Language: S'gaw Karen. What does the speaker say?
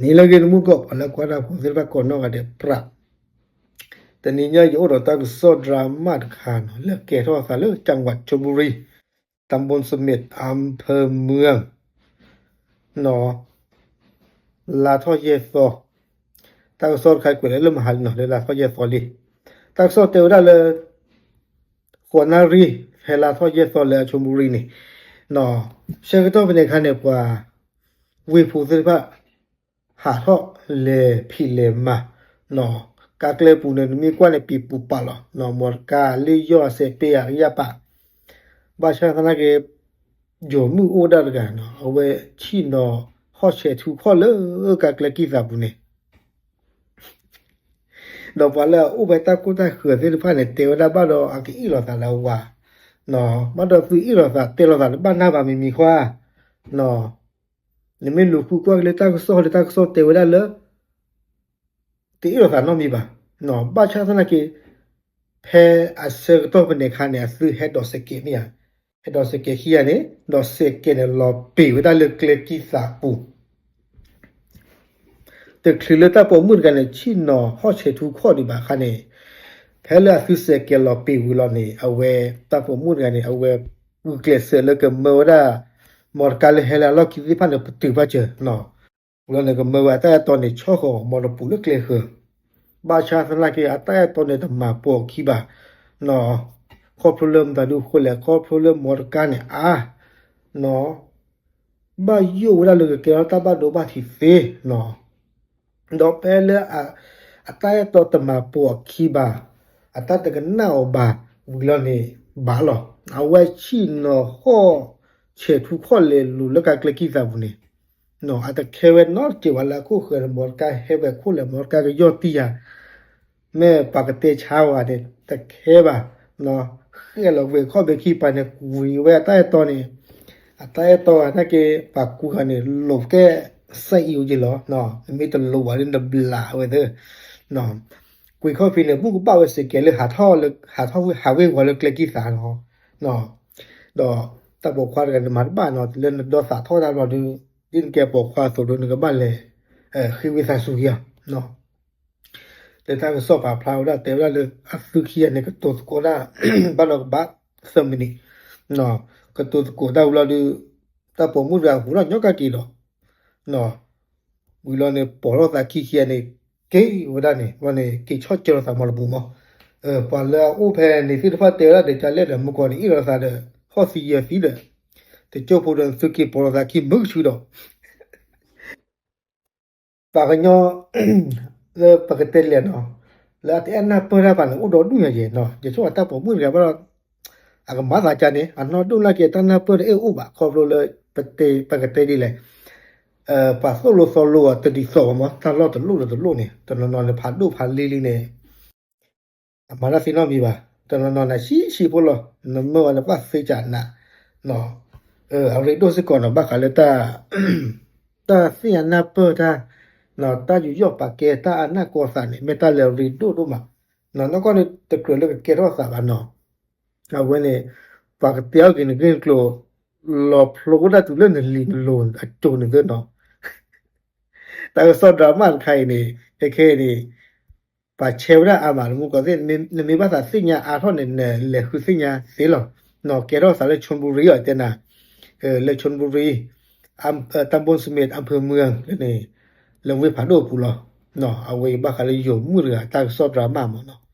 အံၤလၢအဂ့ၤ နမူကီၢ် ပှၤလၢကွၢ်တၢ်ဖိသ့ၣ်တဖၣ်ကိးနီၢ်ဂၤဒဲး ပြး တနံၤညါယအိၣ်ဒီးတၢ်ကစီၣ် drama တခါနီၤ လၢကဲထီၣ်သးလၢ จังหวัดชลบุรี ตำบลเสม็ด อำเภอเมือง နီၤ လါထီၣ်ယဲၢ်သီ တၢ်ကစီၣ်တခါကွဲးလၢလၢမဟါလံနီၤ လၢလါထီၣ်ယဲၢ်သီလံ တၢ်ကစီၣ်တဲဝဲဒၣ်လၢ ဃိးနၣ်ရံၣ် ဖဲလါထီၣ်ယဲၢ်သီလၢ ชลบุรี န့ၣ် နီၤ ဆၢကတီၢ်ဖဲန့ၣ်အခါန့ၣ် ပှၤ ဝ့ၢ်ဖိသ့ၣ်တဖၣ် ဟးထီၣ်လဲၤဖံးလဲၤမၤ နီၤ ကါကျဲပူၤန့ၣ် နမ့ၢ်ကွၢ်န့ၣ် ပံၤပူၤပာ်လီၤ နီၤ မီတကါလၢယီၢ်အစဲးပ့ၢ်ယၤကယၢ်ပာ် ဘၣ်ဆၣ်သနာ်က့ ယိၤမုၣ်အိၣ်ဒၣ်တဂၤနီၤ အဝဲဆ့ၣ်နီၤဟီၣ်ဆဲးထူခီၣ်လၢကါကျဲကံၢ်သးပူၤန့ၣ် ဒီးပှၤလၢအအိၣ်ဖဲတၢ်ကိၢ်တၢ်ဃၢၤသ့ၣ်တဖၣ်န့ၣ် တဲဝဲဒၣ်ဘၣ်ဒီးအကအ့ၣ်လိာ်သးလၢအဝၤ နီၤ ဘၣ်ဒီးသုအ့ၣ်လိာ်သးတဲလိာ်သးတဘၣ်နၢ်ဘၣ်မံၤမံၤခွါ နီၤ နမ့ၢ်လူၤဃုကွၢ်က့ၤလၢတၢ်ကစီၣ်လၢတၢ်ကစီၣ်တဲဝဲဒၣ်လၢ တအ့ၣ်လိာ်သးနီတမံၤဘၣ် နီၤ ဘၣ်ဆၣ်သနာ်က့ ဖဲအဆၢကတီၢ်ဖဲန့ၣ်အခါန့ၣ် အသုဟဲဒိးစဲးကဲးမ့ၢ်ဧါ ဟဲဒိးစဲးကဲးခံဂၤန့ၣ် ဒိးစဲးကဲးန့ၣ် လီၤပ့ၤဝဲဒၣ်လၢကျဲကံၢ်သးပူၤ တချုးလၢတၢ်ပိာ်မုၣ်တဂၤန့ၣ် ဆ့ၣ်နီၤဟီၣ်ဆဲးထူခီၣ်ဒံးဘၣ်အခါန့ၣ် ဖဲလၢအသုစဲးကဲးလီၤပ့ၤဝံၤလီၤန့ၣ် အဝဲတၢ်ပိာ်မုၣ်တဂၤန့ၣ် အဝဲဂုာ်ကျဲးစၢးလၢကမၢဝဲဒၣ် မီတကါလၢဟဲလၢအလီၢ်ခံသ့ၣ်တဖၣ်န့ၣ် ပတုာ်ဘၣ်စၢၤ နီၤ ဝံၤလီၤန့ၣ် ကမၢဝဲအတၢ်အဲၣ်တီန့ၣ် ဆီၣ်ဃီၤမီတပူၤလၢကျဲဃၢၤ ဘၣ်ဆၣ်သနာ်က့ အတၢ်အဲၣ်တီန့ၣ် တမၤပိာ်အခံဘၣ် နီၤ ခီဖျိလၢမတၤဒုဃိလဲၣ် ခီဖျိလၢမီတကါန့ၣ်အါ နီၤ ဘၣ်ယိၣ်ဝဲဒၣ်လၢကကဲထီၣ်တၢ်ဘၣ်ဒိဘၣ်ထံးသ့ နီၤ ဒီးဖဲလၢ အတၢ်အဲၣ်တီတမၤပိာ်အခံဘၣ် အတၢ်တကနၣ်အီၤဘၣ် ဝံၤလီၤန့ၣ် ဘၣ်လီၤ အဝဲဆ့ၣ်နီၤဟီၣ်ဆဲးထူခီၣ်လဲၤလိၤလၢကါကျဲကံၢ်သးပူၤန့ၣ် နီၤ အတခဲဝဲနီတစဲးဘၣ်လၢအခိၣ်ဃၢၤန့ၣ် မီတကါဟဲဝဲခိၣ်လဲၣ် မီတကါကယီၢ်တံၢ်ယၤ မ့ၢ်ပှၤကတဲဆါဝဲန့ၣ် တခဲဘၣ် နီၤ ဃဲၣ်လီၤဝဲခီၣ်ဘဲခံပၤန့ၣ် ကွံာ်ဝဲအတၢ်အဲၣ်တီန့ၣ် အတၢ်အဲၣ်တီသနာ်က့ ပှၤကူဂၤန့ၣ် လိးကဲစဲအံၤအိၣ်က့ၤလီၤ နမ့ၢ်တလိးဘၣ်လၢနဘျးဝဲသ့ ကွံာ်ခီၣ်ဖံးန့ၣ် ဘူၣ်ကဘၣ်ဝဲစဲးကဲးလၢ ဟးထီၣ် ဟးထီၣ်ဝ့ၤဝီၤလၢကျဲကံၢ်သးနီၤ ဒီးတၢ်ပိာ်ခွါတဂၤန့ၣ် မၤတဘၣ်နီၤ လၢနဒီသးထီၣ်တၢ်ဘျီဒုး ဒ်နကဲပိာ်ခွါအသိးဒီး နကဘၣ်လဲၤ ဃ့ဝံသးစူၤက့ၤအီၤ လၢတၢ်ကစီၣ်ပာ်ဖျါဝဲဒၣ်တဲဝဲဒၣ်လၢ အသုခံဂၤန့ၣ် ကတိၤသကိးတၢ် ဘၣ်ဒီးကဘၣ်သၢမံးနံး ကတိၤသကိးတၢ်ဝံၤလီၤဒုး တၢ်ပိာ်မုၣ်တဂၤဟူထီၣ်ညီကက့ၤဒီး ဝံၤလီၤန့ၣ် ပိာ်ထီၣ်သးခံခံဂၤန့ၣ် က့ၤဝဲဒၣ်န့ၣ် ဝံၤန့ၣ် က့ၤဆီၣ်ကၢထီၣ်သးမီတပူၤမီၢ် ပှၤလၢအအိၣ်ဖဲန့ၣ်သ့ၣ်တဖၣ်တဲဝဲဒၣ်ဒီး ကလဲၣ်ဒီး မုၢ်ကီၢ်န့ၣ် အ့ၣ်လိာ်သးဒီး ဟီၣ်သံယၢၤသံဒီး တကၠိဖိဒီး သုက့ၤပိာ်လိာ်သးခံမုၢ်ကဆူဒီး ပှၤကညီ လၢပကတဲလဲၣ်နီၤ လၢအတအဲၣ်နၢ်ပၢၢ်တၢ်ဘၣ်န့ၣ် အိၣ်ဒီဒူၣ်ညါယဲၢ်နီၤ ယဆိကမိၣ်တၢ်ပိာ်မုၣ်တဂၤဘၣ်ဒီး အကမၤသးကါန့ၣ် အနီၢ်ဒိၣ်နာ်က့ တၢ်နၢ်ပၢၢ်တအဲၣ်အိၣ်ဘၣ် ခီဖျိလၢ ပကတဲဒ်လဲၣ် ပှၤသိၣ်လိသီလိအီၤတဒ်သိးဘၣ်မီၢ် တၢ်လီၢ်တလိၣ်ဒီးတလိၣ်န့ၣ် တနီၤနီၤန့ၣ် ဖးဒိၣ်ဖးလံၤလံန့ၣ် အမၤတၢ်သ့နီတမံၤဘၣ် တနီၤနီၤန့ၣ် ဆံးဆံးဖိလီၤ နမၢဝဲန့ၣ် ဘၣ်သ့ကနး အရ့ဒိၣ်စ့ၢ်ကီးနီၤ ဘၣ်ဃးလၢ တၢ်သ့ၣ်ညါနၢ်ပၢၢ်တၢ် တၢ်ယူးယီၣ်ပာ်ကဲ တၢ်အနၢ်ကီသးန့ၣ် မ့ၢ်တၢ်လၢအရ့ဒိၣ်ဒိၣ်မး နီၢ်ကီၢ်န့ၣ် တကြၢးလၢကကဲထီၣ်သးဘၣ်နီၤ အဝဲန့ၣ် ပှၤကတဲအီၣ်က့ၤနဂ့ၢ်နကျိၤ လီၤဖျိဝဲဒၣ်တုၤလၢနလံၤနလိၤအစိၤန့ၣ်သ့နီၤ တၢ်ကစီၣ် drama တခါအံၤန့ၣ် ခဲခဲအံၤန့ၣ် ပှၤဆဲးဝဲဒၣ်အါမး နမူကီၢ်သ့ၣ် နမ့ၢ်ဘၣ်သးသ့ၣ်ညါအါထီၣ်န့ၣ် နလဲၤဃုသ့ၣ်ညါသ့လီၤ နီၤ ကဲထီၣ်သးလၢ ชลบุรี အီၤတဲနၤ လၢ ชลบุรี ตำบลเสม็ด อำเภอเมือง လၢန့ၣ် လၢဝ့ၢ်ဖးဒိၣ်အပူၤလီၤ အဝဲအံၤဘၣ်ဃးလၢယိၤမုၣ်တဂၤ တၢ်ကစီၣ် drama မးနီၤ